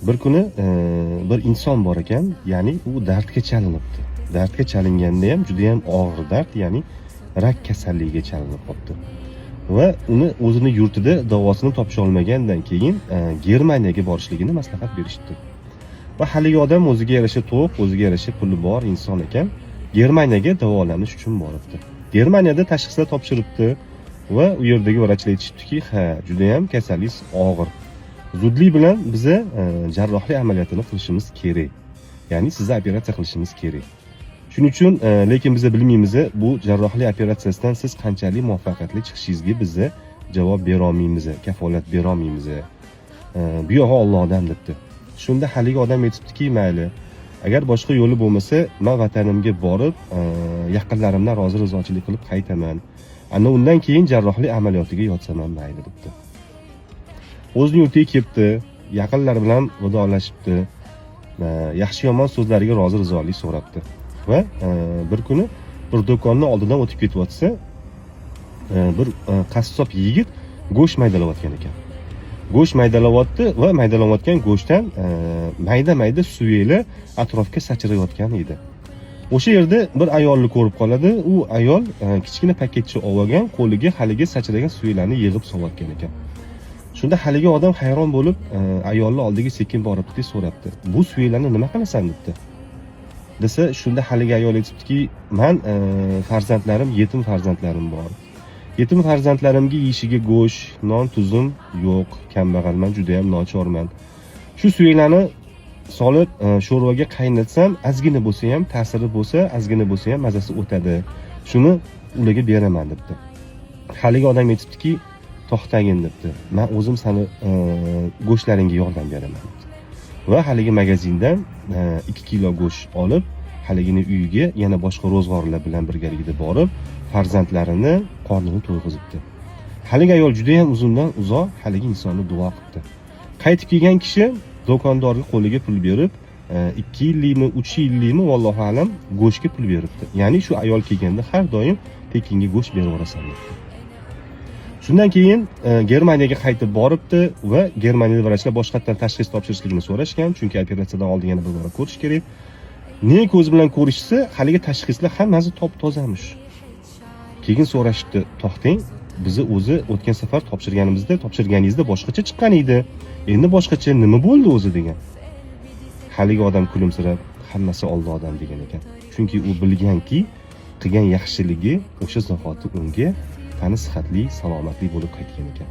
Bir kuni bir inson bor ekan, ya'ni u dardga chalinibdi. Dardga chalinganda ham juda ham og'ir dard, ya'ni rak kasalligiga chalinib qolibdi. Va uni o'zini yurtida davosini topisha olmagandan keyin Germaniyaga borishligini maslahat berishdi. Va haligi odam o'ziga yarasha to'q, o'ziga yarasha puli bor inson ekan, Germaniyaga davolanish uchun boribdi. Germaniyada tashxislar topshiribdi va u yerdagi vrachlar aytishibdiki, ha, juda ham kasalligingiz og'ir. Zudlik bilan biza jarrohlik amaliyotini qilishimiz kerak. Ya'ni sizni operatsiya qilishimiz kerak. Shuning uchun lekin biza bilmaymiz, bu jarrohlik operatsiyasidan siz qanchalik muvaffaqiyatli chiqishingizga biza javob bera olmaymiz, kafolat bera olmaymiz. Bu yog'i Allohdan, debdi. Shunda haligi odam aytibdiki, mayli, agar boshqa yo'li bo'lmasa, man vatanimga borib, yaqinlarimdan rozi rizochilik qilib qaytaman. Ana undan keyin jarrohlik amaliyotiga yotsam ham mayli, debdi. O'zini yurtiga kelibdi, yaqinlari bilan vidolashibdi, yaxshi yomon so'zlariga rozi rizolik so'rabdi. Va bir kuni bir do'konni oldidan o'tib ketyotsa, bir qassob yigit go'sht maydalayotgan ekan. Go'sht maydalayotdi va maydalayotgan go'shtdan mayda-mayda suyaklar atrofga sachrayotgan edi. O'sha yerda bir ayolni ko'rib qoladi. U ayol kichkina paketcha olgan, qo'liga haligi sachragan suyaklarni yig'ib solayotgan ekan. Shunda haligi odam hayron bo'lib, ayolni oldiga sekin boribdi, so'rabdi. "Bu suyaklarni nima qilasan?" debdi. Desa, shunda haligi ayol aytibdiki, "Man farzandlarim, yetim farzandlarim bor. Yetim farzandlarimga yeyishiga go'sht, non tuzim yo'q, kambag'alman, juda ham nochorman. Shu suyaklarni solib sho'rvaga qaynatsam, ozgina bo'lsa ham ta'siri bo'lsa, ozgina bo'lsa ham mazasi o'tadi. Shuni ularga beraman", debdi. Haligi odam aytibdiki, "To'xtagin", debdi. "Man o'zim sani go'shtlaringga yordam beraman", debdi. Va haligi magazindan 2 kilo go'sht olib, haligini uyiga yana boshqa ro'zg'orlar bilan birgalikda borib, farzandlarini qornini to'yg'izibdi. Haligi ayol juda ham uzundan uzoq haligi insonni duo qilibdi. Qaytib kelgan kishi do'kondorga qo'liga pul berib, 2 yillikmi, 3 yillikmi, vallohu alam, go'shtga pul beribdi. Ya'ni shu ayol kelganda har doim tekinga go'sht beraverasan, debdi. Shundan keyin Germaniyaga qaytib boribdi va Germaniyada vrachlar boshqatdan tashxis topshirishligini so'rashgan, chunki operatsiyadan oldin yana bir bora ko'rish kerak. Ne ko'z bilan ko'rishsa, haligi tashxislar hammasi top tozamish. Keyin so'rashibdi, "To'xtang, bizni o'zi o'tgan safar topshirganimizda, topshirganingizda boshqacha chiqqan edi. Endi boshqacha, nima bo'ldi o'zi?" degan. Haligi odam kulimsirab, "Hammasi Ollohdan", degan ekan. Chunki u bilganki, qilgan yaxshiligi o'sha zahoti unga tani sihatli, salomatli bo'lib qaytgan ekan.